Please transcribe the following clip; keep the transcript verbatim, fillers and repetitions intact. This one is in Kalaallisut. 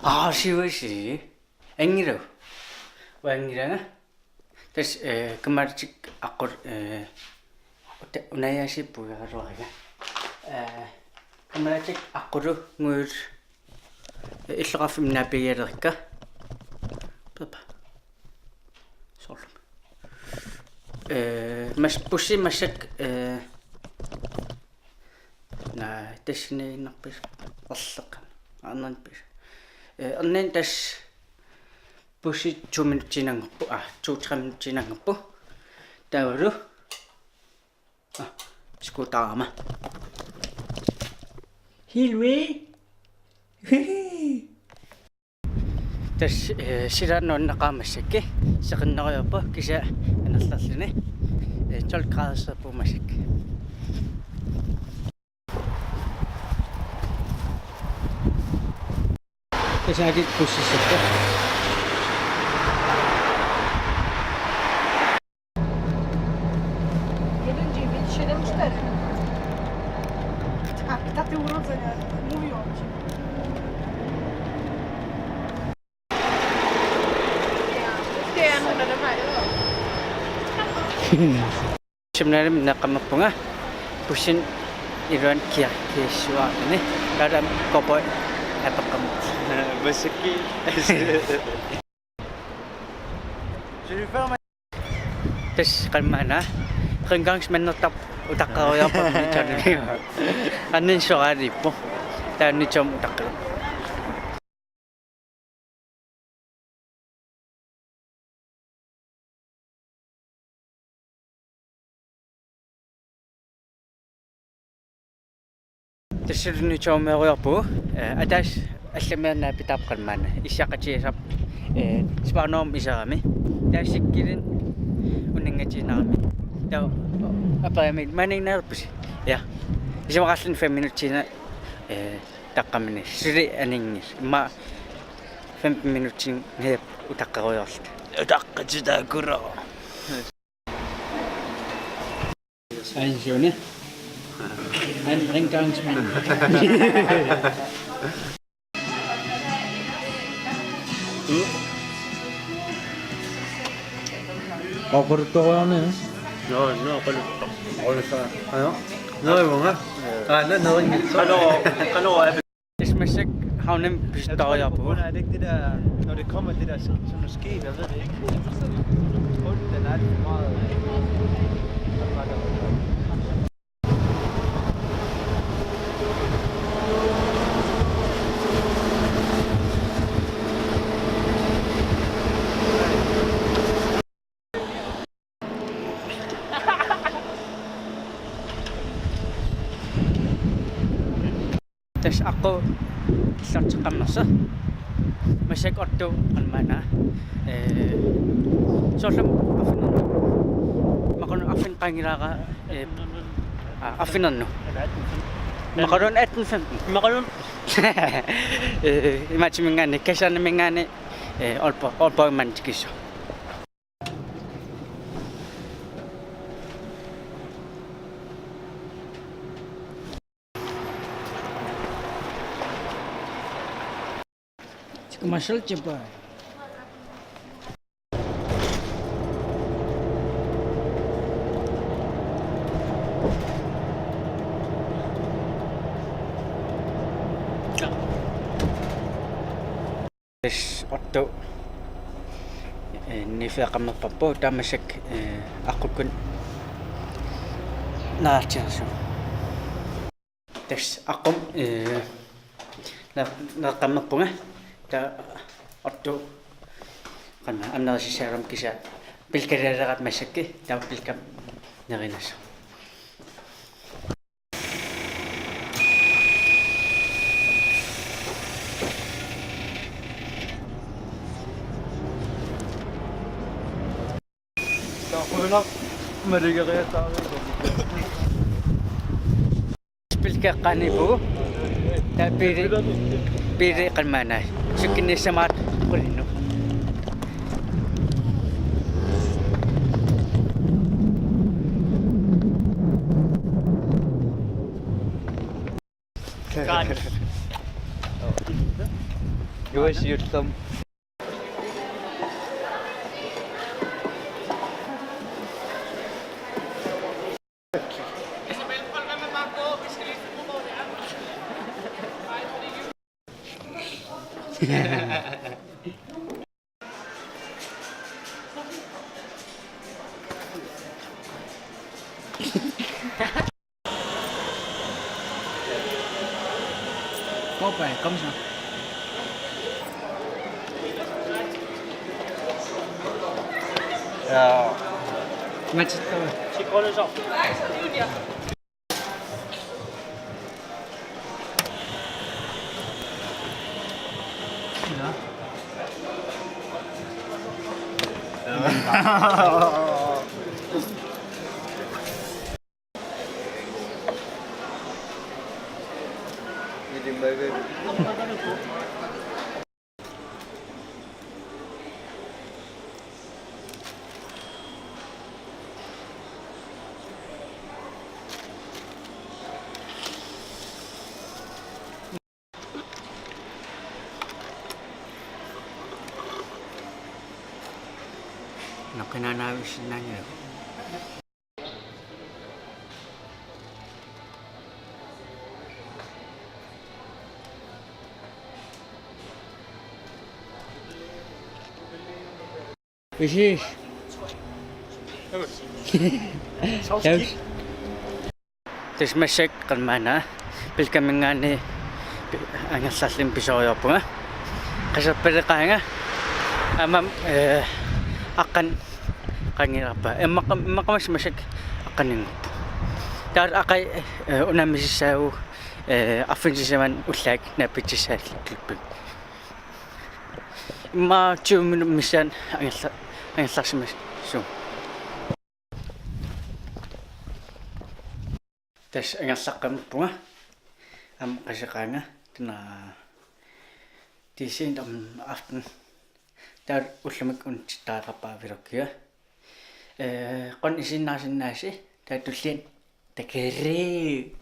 Aa, siuasi. Angilu. Uanngilanga. Tassa, eh, kammalatik aqqut, eh, uta-, unaasiit puigaraluariga. Eh, kammalatik aqqulunguit, eh, illoqarfimmi naapigigaluarikka. Papa. Soorlumi. Eh, mas-, bussi massakkut, eh, naa, tassaniiginnarpisi. Arleq. Arnanpis. Eh, arnani tassa bussi to minutsiinnanngorpoq. Ah, to-tre minutsiinnanngorpoq. Taavalu. Ah, skuutarama. Hilvi. Tassa, eh, silaannaq nuanneqaaq massakkut, seqinnerujoorpoq kisianni anerlerluni. Eh, tolv graderserpoq massakkut. Tassa aajuku bussissappoq. Gelince bir şey demişler. Kitap, kitap da vurur seni. Vuruyor. Siumnalimmi neqqammerpunga. Bussin iluani kia-, kiassuaani. Taava cowboy apeqqammerpoq. Massakkut. Tassa qallunaaq. Rengøringsmandertarpoq utaqqerujoorpoq Nutsonimi. Annin soraaliippoq. Taava Nutsooq utaqqeruvoq. Tassa Nutsoorujoorpugut, eh, ataaseq allamiaannaa pitaarpoq maanna. Issiaqatigiissaarpoq, eh, Spar Nord-mi iserami. Taava sikkilinni uninngatiinnarami. Taava aperami maaniinneerpusi. Ja. Isumaqarluni fem minutsiinnaq, eh, taqqamani. Suli aninngis. Immaqa femten minutsiinnaq utaqqerujoorluta. Utaqqititaakkulu. Ain siuni. Ain rengøringsmand. Oqaluttuariarniaruk. Nå, nå, oqaluttu-. Oqaluttu-, ajo. Nå, Ivunga. Aa, nå, nå, nå. Hallo, hallo. Tassa massakkut havnemi pisuttuariarpugut. Er det ikke det der, når det kommer det der, sådan noget skib, jeg ved det ikke. Hold, den er alt for meget. Tassa aqqut illerteqqammersoq. Massakkut otto qallunaaq. Eh, soorlumi arfineq-, maqalu arfineq-, qangilaara, eh, aa, arfineq-. Maqalu atten femten. Maqalu. Eh, imaattuminngaanniit, Kasaniminngaanniit, eh, Aalborg, Aalborgimut tikissaaq. Skal man selv til børn? Tassa otto, eh, niffeeqqammerparput taava massakkut, eh, aqqukkut naatsiarsu. Tassa aqqummi, eh, na-, neqqammerpunga taava otto qanna annerusissaarami kisianni pilkalereerami massakkut taava pilkami nerinissasoq. Pilkeqqaaniippugut. Taava biili, biili qallunaaq. Sukkinnissamut qulinnut. Golf. Juusi jullum. Kopa, kom så. Ja. Match. Naqinaanaavissinnaanngilaq. Præcis. Tavs. Tassa massakkut maanna Bilkaminngaanniit pi-, angerlarlunga pisariaqarpunga. Qaserpaleqaanga. Aamma, eh, aqqaneq-, qangilarpa. Immaqa-, immaqa massakkut aqqaneq-inngorpoq. Taava aqagu, eh, unammisissaagut, eh, arfineq-sisamat ullaakkut naapitsissaallutik. Immaqa tyve minut missaani angerla-, angerlarsimassooq. Tassa angerlaqqammerpunga. Aamma qaseqaanga. Tuna. Tisiin om aften. Taava ullumi untsittariaqarpara vloggia. Eh, qujanaq isiginnaarsinnaagavit, taava tulliani takuss'.